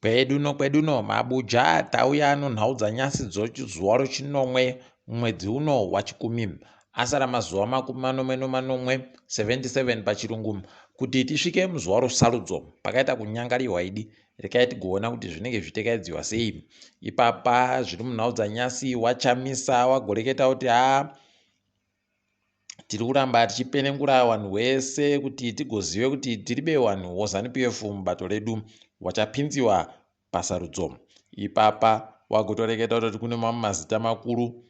Kwedu nokwedu no mabuja tauya nonhau dzanyasi dzozuva rochinomwe mwedzi uno wachikumi. Asara mazuva 77, 77 pachirungu, kuti tisvike muzuva rosarudzo. Pakaita kunyangarihwa idi, rekai tigoona kuti zvinenge zvichitekaidziwa sei. Ipapa zviri munhau dzanyasi, wachamisa wagoreketa kuti haa, tiri kuramba tichipenengura vanhu wese kuti tigozive kuti tiribe vanhu woZanu PF mubato redu wachapinziwa pasarudzo. Ipapa wagotoreketa kutoti kune mamwe mazita makuru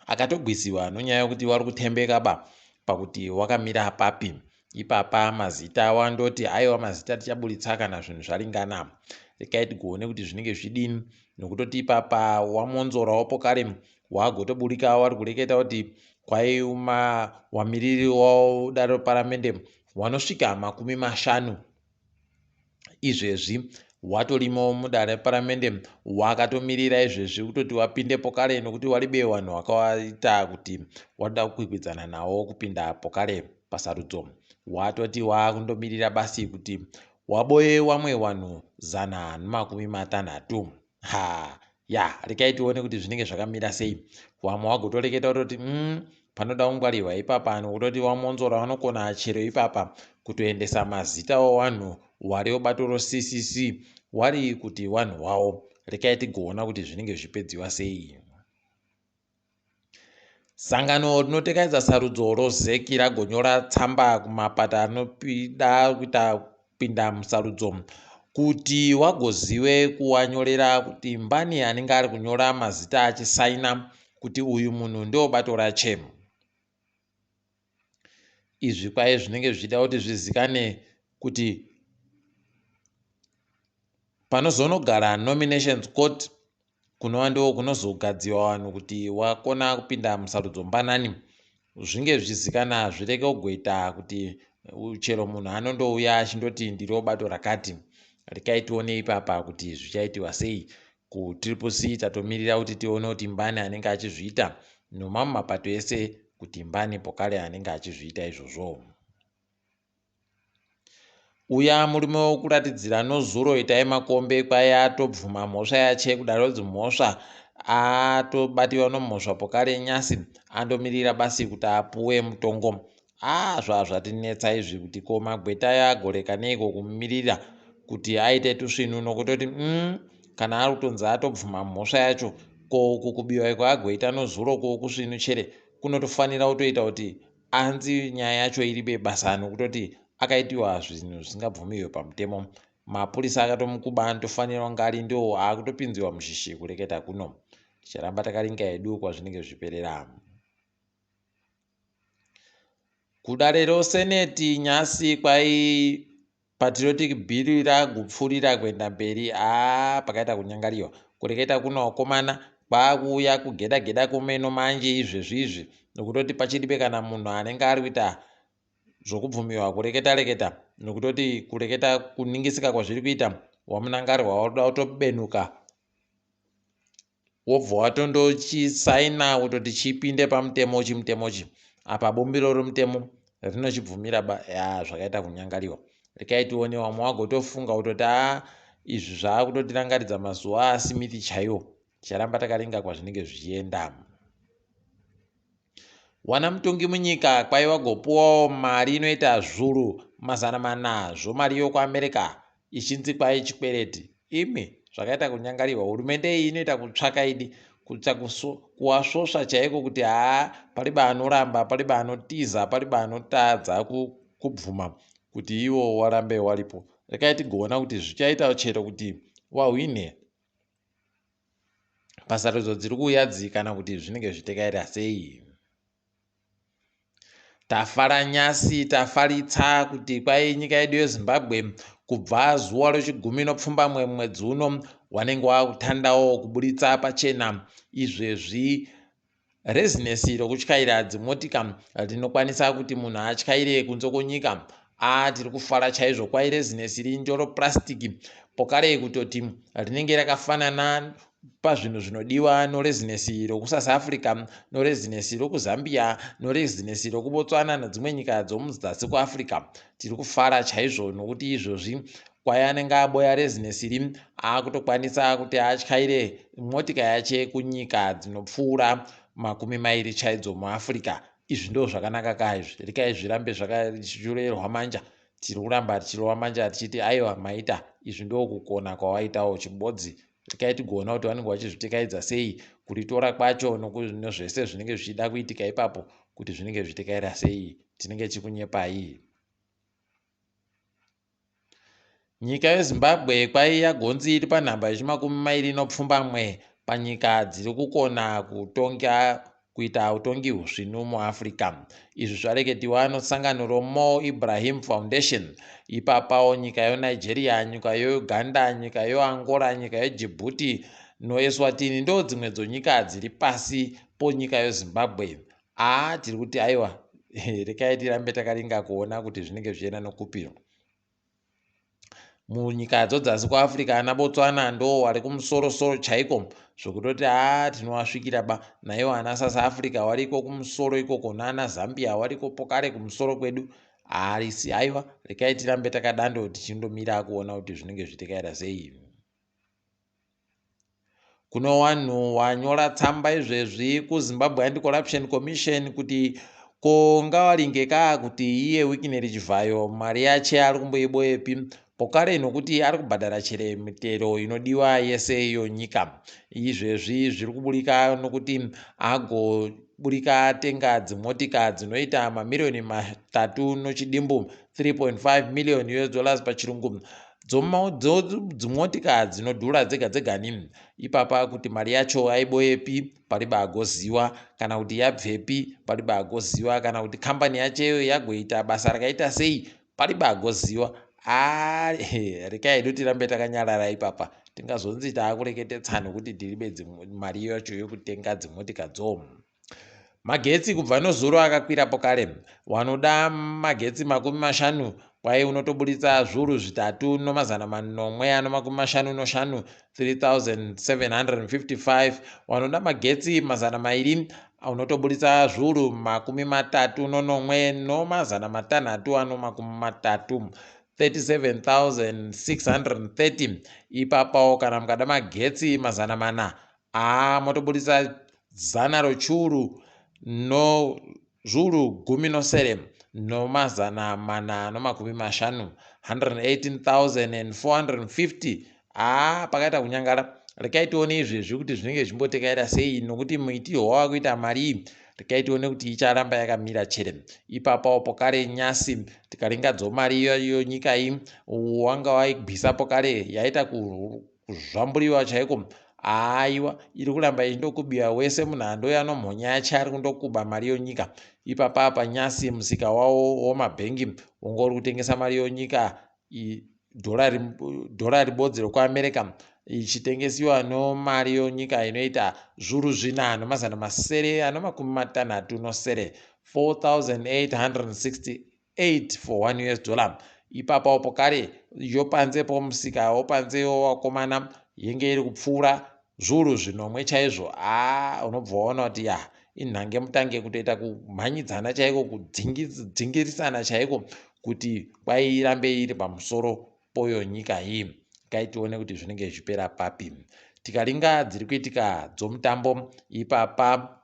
akatogwisiwa nonyaya yekuti wari kutembeka ba pakuti wakamira papi. Ipapa mazita wandoti aiwa, mazita tichaburitsa kana zvinhu zvaringana. Rekai tigoone kuti zvinenge zvidini, nokutoti ipapa wamonzorawo pokare wagotoburika wari kureketa kuti kwaiuma wamiriri wadare reparamende wanosvika 50 izvezvi watorimo mudare reparamende, wakatomirira izvezvi kutoti wapinde pokare, nokuti waribe vanhu wakaita kuti wada kukwikwidzana nawo kupinda pokare pasarudzo. Watoti wakundomirira basi kuti waboye wamwe vanhu 160. Ha, ya, rekai tione kuti zvinenge zvakamira sei. Vamwe vagotoreketa kutoti panoda kungwarirwa ipapa, nokutoti wamonzora vanokona chero ipapa kutoendesa mazita owanhu wari webato roCCC wari kuti wanhu wavo. Rekai tigoona kuti zvinenge zvichipedziwa sei. Sangano rinotekaidza sarudzo roZEC ragonyora tsamba kumapato anoda kuita kupinda musarudzo kuti wagozive kuwanyorera kuti mbani anenge ari kunyora mazita achisaina kuti uyu munhu ndewebato rache. Izvi kwai zvinenge zvichida kuti zvizikane kuti panozonogara nominations court, kunova ndo kunozogadziwa vanhu kuti wakona kupinda musarudzo mbanani, zvinge zvichizikana, zvireke kugoita kuti chero munhu anondouya achindoti ndiriwo bato rakati. Rekai tione ipapa kuti zvichaitiwa sei. KuTriple C tatomirira kuti tione kuti mbani anenge achizviita, nomamwe mapato ese kuti mbani pokare anenge achizviita izvozvo. Uya murume wokuratidzira nozuro, Itai Makombe, kwai atobvuma mhosva yache kudaro dzimhosva, atobatiwa nomhosva pokare nyasi andomirira basi kuti apuwe mutongo. Aa, zvazvatinetsa izvi kuti ko magweta aya agoreka neiko kumumirira kuti aite tusvinu, nokutoti kana ari kutonzi atobvuma mhosva yacho, ko uku kubiwa iko agoita nozuro ko kusvinu chere kunotofanira kutoita kuti anzi nyaya yacho iribe basa, nokutoti akaitiwa zvinhu zvisingabvumiwe pamutemo. Mapurisa akatomukuba anotofanira kunge ari ndiwo akutopinziwa mushishi kureketa kuno. Ticharamba takaringa hedu kwazvinenge zvichiperera. Kudare roseneti nyasi kwai patriotic bill ragupfurira kuenda mberi. Haa, pakaita kunyangariwa kureketa kuno vakomana, kwakuuya kugeda geda kumeno manje izvezvi izvi, nokutoti pachiribe kana munhu anenge ari kuita zvokubvumiwa kureketa reketa, nokutoti kureketa kuningisika kwazviri kuita, wamunangarwa wakuda kutobenuka, wobva watondochisaina kutoti chipinde pamutemo chimutemochi. Apa bumbiro romutemo rinochibvumira ba. Ya, zvakaita kunyangariwa. Rekai tione. Wamwe wagotofunga kutoti a, izvi zvaakutotirangaridza mazuva aSmith chaiwo. Ticharamba takaringa kwazvinenge zvichienda. Wana mutongi munyika kwai wagopuwawo mari inoita zvuru 400 zvomari yokuAmerica, ichinzi kwai chikwereti. Imi, zvakaita kunyangariwa. Hurumende iyi inoita kutsvaka idi kuwasvosva chaiko kuti haa, pariba anoramba, pariba anotiza, pariba anotadza kubvuma kuti iwo warambe waripo. Rekai tigoona kuti zvichaita chero kuti wahwine pasarudzo dziri kuuya dzi, kana kuti zvinenge zvichitekaira sei. Tafara nyasi, tafaritsa kuti kwai nyika yedu yeZimbabwe kubva zuva rechigumi nopfumbamwe mwedzi uno wanenge wakutandawo kuburitsa pachena izvezvi rezinesi rokutyaira dzimotika rinokwanisa kuti munhu atyaire kunze kwenyika. A, tiri kufara chaizvo. Kwai rezinesi iri ndoro purasitiki pokare, kutoti rinenge rakafanana pazvinhu zvinodiwa norezinesi rokuSouth Africa, norezinesi rokuZambia, norezinesi rokuBotswana nedzimwe nyika dzomuzasi kuAfrica. Tiri kufara chaizvo nokuti izvozvi Kwai anenge aboya rezinesi iri akutokwanisa kuti atyaire motika yache kunyika dzinopfuura 20 chaidzo muAfrica. Izvi ndo zvakanaka ka izvi, rekai zvirambe zvakachirerwa manja. Tiri kuramba tichirova manja tichiti aiwa maita izvi, ndokukona kwawaitawo chibodzi. Rekai tigoona kuti vanenge vachizvitekaidza sei, kuritora kwacho nezvese zvinenge zvichida kuitika ipapo, kuti zvinenge zvichitekaira sei. Tinenge tichikunyepai. Nyika yeZimbabwe kwai yagonzi iri panhamba yechimakumi mairi nopfumbamwe panyika dziri kukona kutonga kuita utongi husvinu muAfrica. Izvi zvareketiwa nosangano roMo Ibrahim Foundation. Ipapawo nyika yoNigeria, nyika yoUganda, nyika yoAngola, nyika yeDjibouti noEswatini ndo dzimwe dzonyika dziri pasi ponyika yeZimbabwe. Aa, tiri kuti aiwa, rekai tirambe takaringa kuona kuti zvinenge zvichienda nokupi. Munyika dzodzasi kuAfrica, ana Botswana ndo wari kumusorosoro chaiko, zvokutoti haa tinovasvikira ba. Naivo ana South Africa wariko kumusoro ikoko, naana Zambia wariko pokare kumusoro kwedu. Harisi aiwa, rekai tirambe takadando tichindomira kuona kuti zvinenge zvichitekaira sei. Kuno wanhu wanyora tsamba izvezvi kuZimbabwe Anti-Corruption Commission kuti ko ngavaringe ka kuti iye Wicknell Chivhayo mari yache ari kumboiboyepi pokare, nokuti ari kubhadhara chere mitero inodiwa yese yonyika. Izvezvi zviri kuburika nokuti agoburika atenga dzimotika dzinoita mamiriyoni 3 nochidimbu, 3.5 million US dollars pachirungu, dzimotika dzinodhura dzega dzegani. Ipapa kuti mari yacho aiboyepi pariba agoziwa, kana kuti yabvepi pariba agoziwa, kana kuti kambani yacheyo yagoita basa rakaita sei pariba agoziwa. Rekai hedu tirambe takanyarara ipapa, tingazonzi taakureketetsana nokuti tiribe mari yacho yokutenga dzimotika dzo. Magetsi kubva nozuro akakwirapo kare. Wanoda magetsi 50 kwai unotoburitsa 3755, 3755. Wanoda magetsi 200 unotoburitsa 37,630, 37630. Ipapawo kana mukada magetsi 400, aa, motoburitsa zana rochuru no 17450, 118450. Aa, pakaita kunyangara. Rekai tione izvezvi kuti zvinenge zvimbotekaira sei, nokuti muitirwo wawakuita mari iyi, rekai tione kuti icharamba yakamira chere. Ipapawo pokare nyasi tikaringadzo mari iyoyo nyika iyi wanga waibvisa pokare yaita kuzvamburiwa chaiko. Aiwa, iri kuramba ichindokubiwa. Wese munhu andouya nomhonya yacho ari kundokuba mari yonyika. Ipapa panyasi musika wawo womabhengi wonga uri kutengesa mari yonyika, dhora ribodzi rekuAmerica ichitengesiwa nomari yonyika inoita 4667, 4868 for 1 US dollar. Ipapawo pokare yopanze pomusika wopanze wakomana yenge iri kupfuura 7,000 chaizvo. Aa, unobva waona kuti ya inhange mutange kutoita kumhanyidzana chaiko, kudzingirisana chaiko kuti kwai irambe iri pamusoro poyo nyika iyi. Kai tione kuti zvinenge zvichipera papi. Tikaringa dziri kuitika dzomutambo ipapa,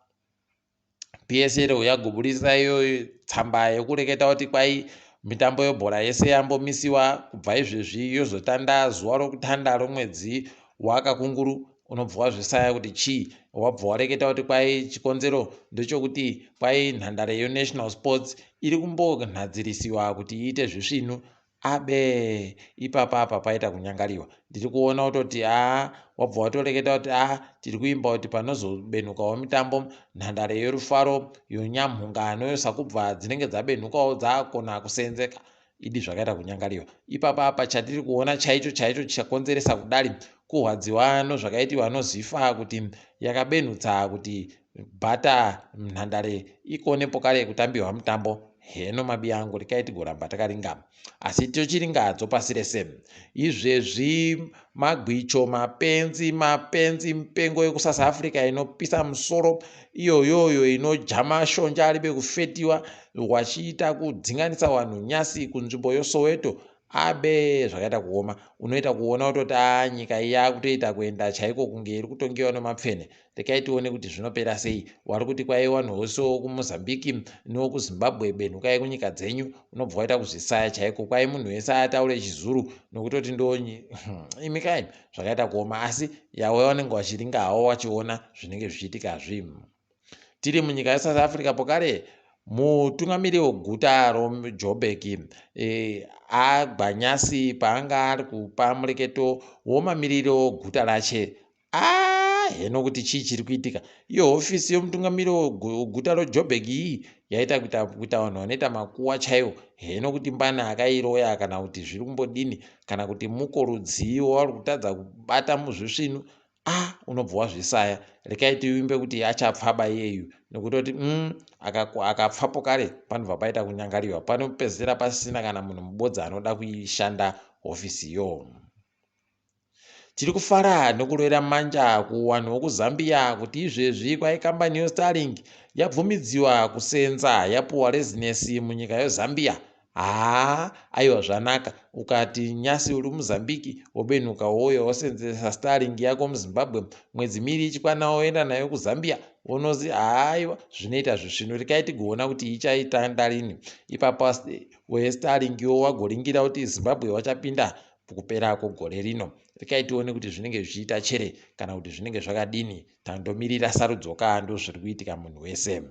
PSL yagoburisa iyo tsamba yekureketa kuti kwai mitambo yebhora yese yambomisiwa kubva izvezvi, yozotanda zuva rokutanda romwedzi wakakunguru. Unobva wazvisaya kuti chii. Wabva wareketa kuti kwai chikonzero ndechekuti kwai nhandare yeNational Sports iri kumbonhadzirisiwa kuti iite zvisvinu. Abe, ipapa apa paita kunyangariwa. Ndiri kuona kutoti aa, wabva watoreketa kuti a tiri kuimba kuti panozobenukawo mitambo, nhandare yeRufaro, yoNyamhunga noyoSakubva dzinenge dzabenukawo dzakona kuseenzeka. Idi zvakaita kunyangariwa ipapa apa. Chatiri kuona chaicho chaicho chichakonzeresa kudari kurwadziwa nozvakaitiwa noZifa kuti yakabenutsa kuti bhata nhandare ikonepo kare kutambiwa mutambo. Heno mabi angu, rekai tigoramba takaringa, asi tochiringadzo pasi rese. Izvezvi magwicho, mapenzi, mapenzi mupengo yekuSouth Africa inopisa musoro iyoyoyo inojama shonja aribe kufetiwa, wachiita kudzinganisa vanhu nyasi kunzvimbo yoSoweto. Abe zvakaita kuoma, unoita kuona kutoti a nyika iyi yakutoita kuenda chaiko kunge iri kutongewa nemapfene. Rekai tione kuti zvinopera sei. Wari kuti kwaiwa vanhu vose wokuMozambique newokuZimbabwe, benhukai kunyika dzenyu. Unobva waita kuzvisaya chaiko, kwai munhu wese ataure chiZulu nokutoti ndonyi imi kai, zvakaita kuoma. Asi yawe vanenge vachiringa havo vachiona zvinenge zvichiitika. Zvimu tiri munyika yeSouth Africa pokare, mutungamiri weguta roJoburg agwanyasi paanga ari kupa mureketo womamiriro guta rache. Heno kuti chii chiri kuitika. Iyo hofisi yomutungamiri weguta roJoburg iyi yaita kuita vanhu vanoita makuwa chaiwo. Heno kuti mbani akairoya kana kuti zviri kumbodini, kana kuti muko rudziwo vari kutadza kubata muzvisvinu. Unobva wazvisaya. Rekai tiimbe kuti achapfaba iyeyu, nekutoti akapfapo kare panobva paita kunyangariwa, panopedzisira pasisina kana munhu mubodzi anoda kuishanda hofisiyo. Tiri kufara nekurovera manja kuvanhu vokuZambia kuti izvezvi kwai kambani yoStarlink yabvumidziwa kusenza, yapuwa rezinesi munyika yeZambia. Haa, aiwa, zvanaka. Ukati nyasi uri muMozambique, wobenhuka wouya wosenzesa Starlink yako muZimbabwe, mwedzi 2 ichikwana woenda nayo kuZambia, wonozi haaiwa, zvinoita zvisvino. Rekai tigoona kuti ichaitanda rini. Ipapa weStarlink wo wagoringira kuti Zimbabwe wachapinda kupera kwegore rino. Rekai tione kuti zvinenge zvichiita chere kana kuti zvinenge zvakadini. Tandomirira sarudzo ka, ndo zviri kuitika munhu wese.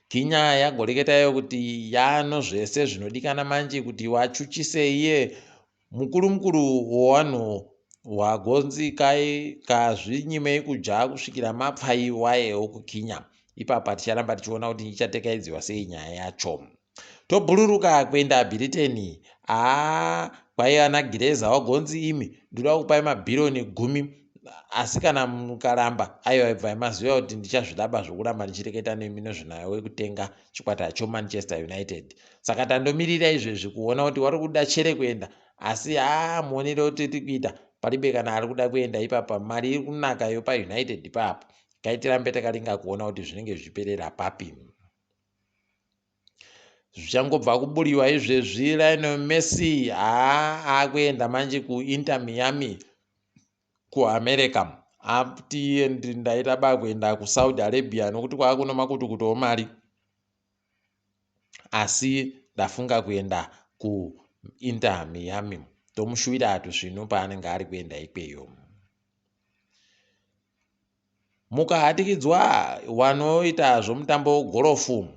Kinya yagoreketayo kuti yano zvese zvinodikana manje kuti wachuchise iye mukuru mukuru wevanhu wagonzi kai kazvinyimei kudya kusvikira mapfai wayewo kuKinya. Ipapa ticharamba tichiona kuti ichatekaidziwa sei nyaya yacho. Tobhururuka kuenda Bhiriteni. Haa, kwaiva naGireza wagonzi, imi ndoda kupai mabhiriyoni 10, asi kana mukaramba, aiwa, ibvai maziva kuti ndichazvidaba zvokuramba ndichireketa nemi nezvenayo wekutenga chikwata choManchester United. Saka tandomirira izvezvi kuona kuti wari kuda chere kuenda, asi haa, muonero tiri kuita paribe kana ari kuda kuenda ipapa. Mari iri kunaka yopa United ipapo. Ngaitirambe takaringa kuona kuti zvinenge zvichiperera papi. Zvichangobva kuburiwa izvezvi, Lionel Messi haa akuenda manje kuInter Miami kuAmerica. Ati ndaita ba kuenda kuSaudi Arabia nokuti kwaakuno makutukutowo mari, asi ndafunga kuenda kuInter Miami. Tomushuwira tusvinu paanenge ari kuenda ikweyo. Mukahatikidzwa wanoita zvomutambo wegorofu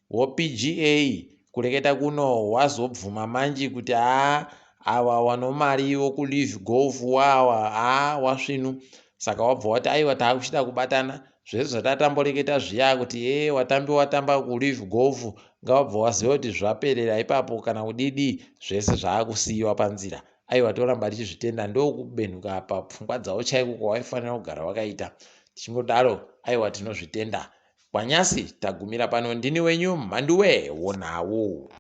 woPGA kureketa kuno wazobvuma manji kuti haa, ava wanomari wokuLIV Golf wawa haa wasvinu. Saka wabva wati aiwa, taakuchida kubatana zvese zvatatamboreketa zviya kuti e watambi watamba kuLIV Golf ngawabva waziva kuti zvaperera ipapo kana kudidi, zvese zvaakusiyiwa panzira. Aiwa, toramba tichizvitenda, ndokubenhuka papfungwa dzavo chaiko kwawaifanira kugara wakaita. Tichingodaro, aiwa, tinozvitenda. Kwanyasi tagumira pano. Ndini wenyu Mhanduwe wonawo.